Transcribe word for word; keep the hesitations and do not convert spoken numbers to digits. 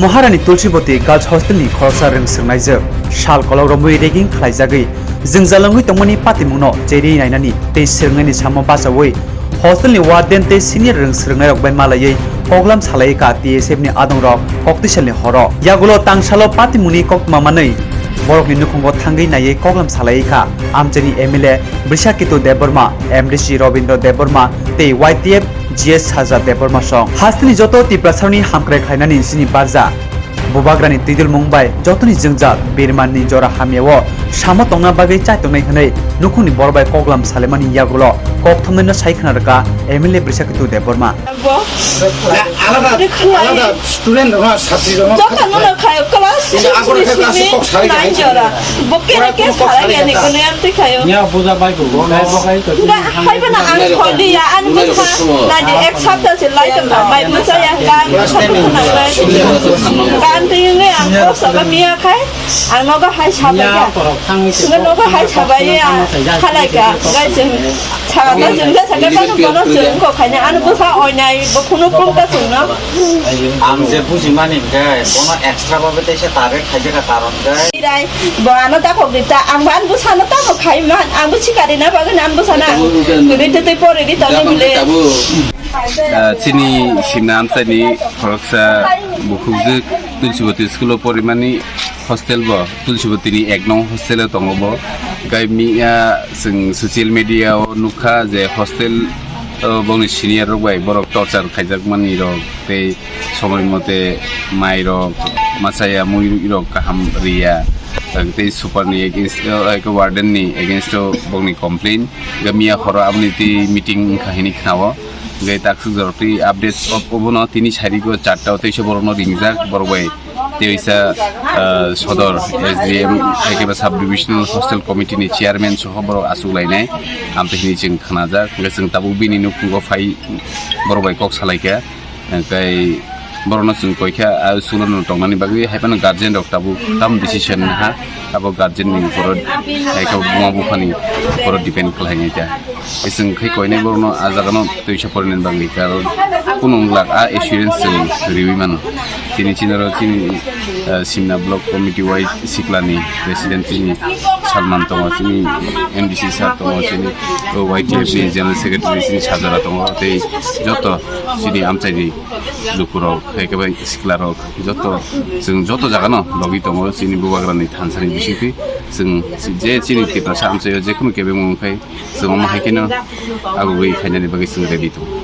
Maharani Tulsiboti Girls Hostel ni khoroksa rwng swrwngnaijwk sal kolok romwi ragging khlaijagwi jwngjal wngwi tongmani patimungno cherwi nainani tei swrwngnaini samo bachaui hostel ni warden tei senior rwng swrwngnairok bai malaiwi koklam salai kha T S F ni adongrok koktisalni horo. Yagulo tangsalo patimungni koktwma manwi borokni nukhungo thangwi naiwi koklam salai kha amchaini M L A Brishaketu Debbarma, M D C Robindra Debbarma tei Y T F G S Saja Debbarma song. Hasteni joto Tiprasaroni hamkrai khlainani sini barja. Bubagrani twidulmung bai jotoni jwngjal birmanni jora hamyao samo tongna bagwi chaitongnai hwnwi nukhungni borok bai koklam salemani yagulo kokthumnaino sai khna rwkha M L A Brishaketu Debbarma. Bo. Na, alada, alada student rok, satri rok. Joto no khayo class six ni simi nine jora. Bo kere ke sarai ya ni kono yang twi khayo. Ya boja bai ko, bo kai bo kai ko. Nga hai bana ang kholi ya, ang bukha. Na de ek sapta se lai tong kha, mai bukha ya, ga sapta khna bai. Ga ang twi nge ang ko sa ga miya khai. Ang nogo hai sabai ya. Nga nogo hai sabai ya. Halai ka, ga jeng. Saga ta jeng ja saga ta kono jeng ko khaina ano bwsa oinai bo khunu pung ta sung no. Ang je buji mani hwnkhe bono extra babe teisa target khaijak kha karon khe. Irai bo ano ta khok di ta ang ban bwsa no ta bo khai man ang bo sikari na bagwi an bwsa na. Guri te te pore di to ne bile. Ah, chini simna amchaini khoroksa bukhukjwk Tulsiboti school o porimani hostel bo Tulsiboti ni ek nong hostel o tongo bo. Hwnkhe miya chwng social media o nukha je hostel o bongni senior rok bai borok torture khaijak mani rok tei somoi mote mai rok machaya mui rok kaham riya tei super ni against o warden ni against o bongni complain. Hwnkhe miya horo aboni tei meeting wngkha hini khnao. Hwnkhe taksuk jorok tei updates obono tini sari go charta o teisa borokno ringjak borok bai. Teisa, ah, sodor S D M hai khe ba sub divisional hostel committee ni chairman soho borok achuk lainai. Amtwi hini chwng khnajak. Hwnkhe chwng tabuk bini nukhungo phai borok bai kok salai kha. Hwnkhe borokno chwng koi kha, ah, school o no tongnani bagwi hai phano guardian rok tabuk tam decision ha. Abo guardian ni upor o hai khe buma buphani upor o depend khlai nai ta. Chwng khai koinai borokno ah jaga no twisa porinani bagwi, karon kunu wng glak, ah, assurance chwng riwi mano. Chini chini oro chini, ah, Simna Block Committee wai siklani president chini Salman tongo, chini M D C sir tongo, chini Y T F ni general secretary chini Sajara tongo, tei joto chini amchaini lukurok, hai khe bai siklarok, joto chwng joto jaga no logi tongo chini bubagrani thansani bisingtwi. Chwng je chini Tiprasa amchaio jekhunu kebengmung khai chwng omo hai kheno agugwi khainani bagwi chwng ready tongo.